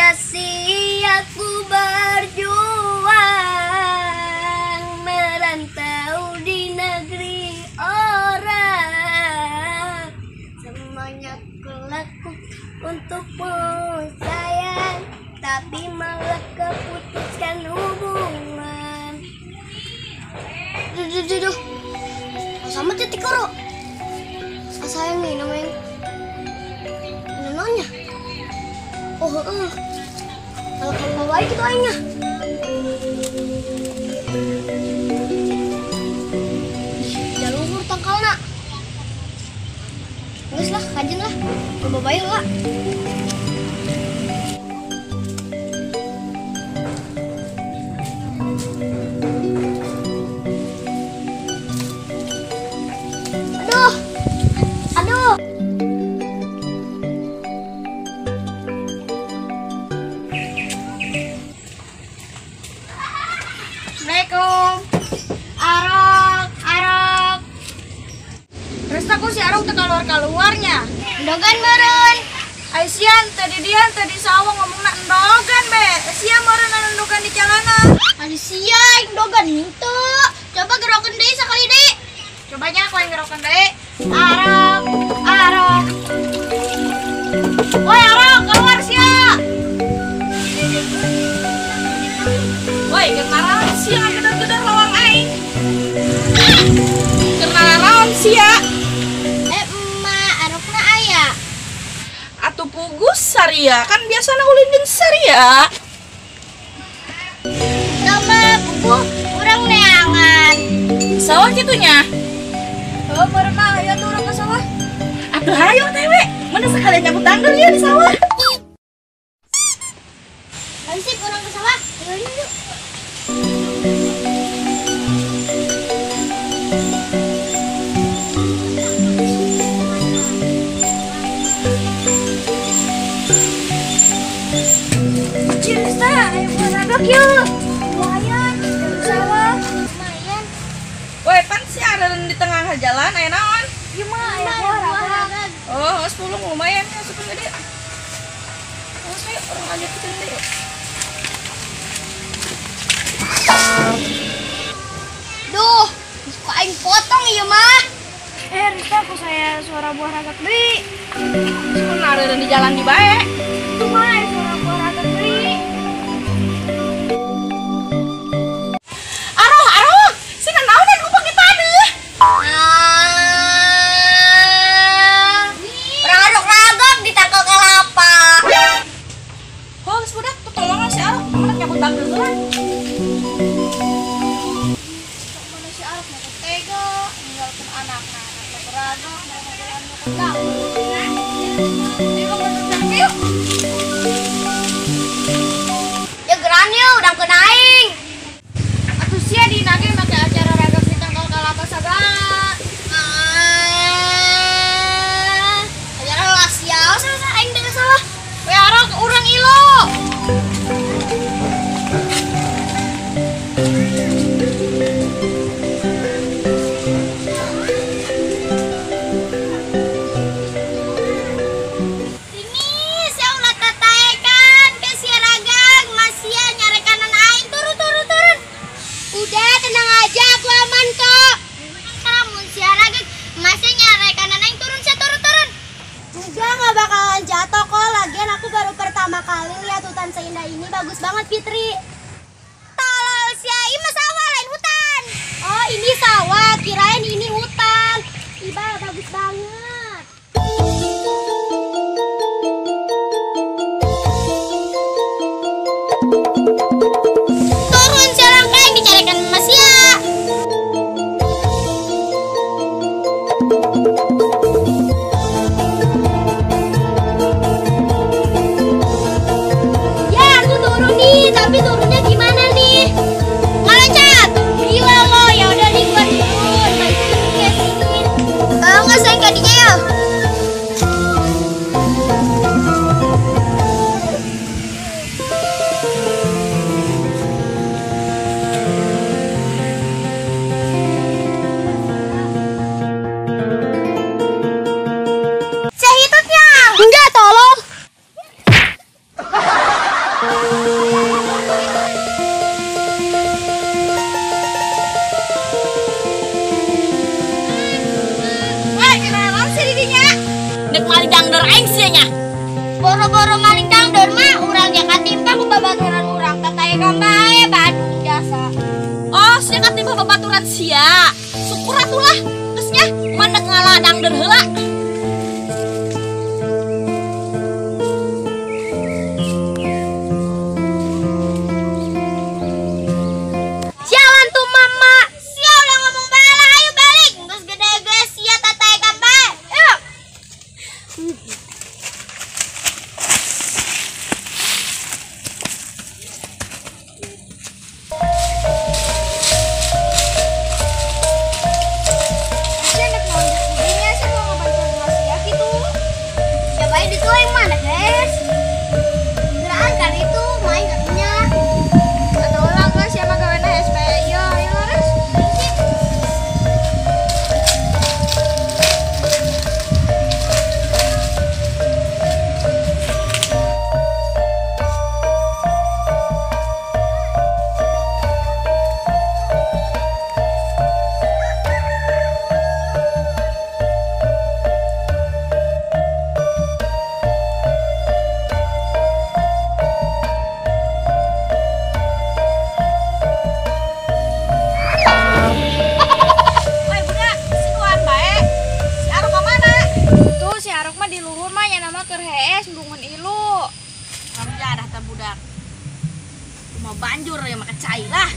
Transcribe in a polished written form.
Sia-sia ku berjuang merantau di negeri orang. Semuanya kulakukan untukmu sayang, tapi malah keputuskan hubungan. Duh, duh, duh. Sama titik koro. Sayang nih namanya. Nononnya. Oh, heeh. Kalau kamu baik itu aingnya. Jalur tangkalna. Geus lah, kajen lah. Coba bae lah. Aduh. Aduh. Assalamualaikum. Arok, arok. Resta ku si Arok teu keluar-keluarnya. Endogan meureun. Ai sian tadi dian tadi sawah ngomongna endogan be. Sia meureun anu endogan di calana. Ari sia endogan henteu. Coba gerokeun deui sakali deui. Cobanya aku yang gerokeun deui. Arok, arok. Woi Arok, keluar sia. Woi, kenaraon sia ngagedor-gedor lawang aing. Kenaraon sia. Emak, arokna aya. Atuh pugus saria, kan biasana ulin jeung saria. Sama puguh urang neangan. Sawah kitunya. Oh, meureun mah aya tuh urang ka sawah. Atuh hayo teh we. Mana sekalian nyabut tanggal ya di sawah. Hansip urang ke sawah. Ayo yuk. Cinta, ayo buat yuk. Lumayan, di sawah. Lumayan. Woi, pan si ada di tengah jalan, aya naon? Ieu mah aya buah. Oh, 10 lumayan ya, super gede. Oh, saya orang lanjut ke sini yuk. Duh, suka aing potong ieu mah. Rista, aku saya suara buah ragak deui. Sebenarnya di jalan di bae. Itu mah suara buah ragak deui. Aroh, aroh, sina naonan ku pake taneuh. Orang aduk ragak di tangkal kelapa. Oh, geus budak, tolongan si Aroh, mana nyabut tanggal heula. Mana si Aroh mah tega ninggalkeun anakna, anakna beragak, mereka jalan nyokot tanggal. Yuk. Ya geran yuk, udah kena aing. Atuh sia dina ge make acara ragak di tangkal kalapa sagala. Acara lah sial, salah aing teh salah. We Arok urang ilo. Jatuh kok, lagian aku baru pertama kali lihat hutan seindah ini, bagus banget Fitri. Tolol sia, ini sawah lain hutan. Oh ini sawah, kirain ini hutan. Iba bagus banget. Turun serangkai dicarikan Mas ya. Tapi turunnya gimana nih? Ngeloncat. Gila lo, ya udah nih gua turun. Balik ke sini. Enggak saya kadinya ya. Nek maling dangdor aing sia nya. Boro-boro maling dangdor mah urang ge katimpa ku babaturan urang tataekan bae Badung jasa. Oh, sia katimpa babaturan sia. Syukur atuh lah. Geus nya mandek ngala dangdor heula. Jalan tuh mama. Sia udah ngomong bae lah, ayo balik. Geus gede ge sia tataekan bae. Yuk. Sia nek naon dinya sia mau ngabantuan ka sia kitu. Siapa yang itu yang mana, guys? Gerak kan itu main katanya. Atau lah geus sia mah gawena SPI ieu, ayo laras. Woi budak, sinuan bae. Si Arok ka mana? Tuh si Arok mah di luhur mah nya nama keur hees embungeun ilu. Kamu jadah teh budak. Mau banjur ya make cai lah.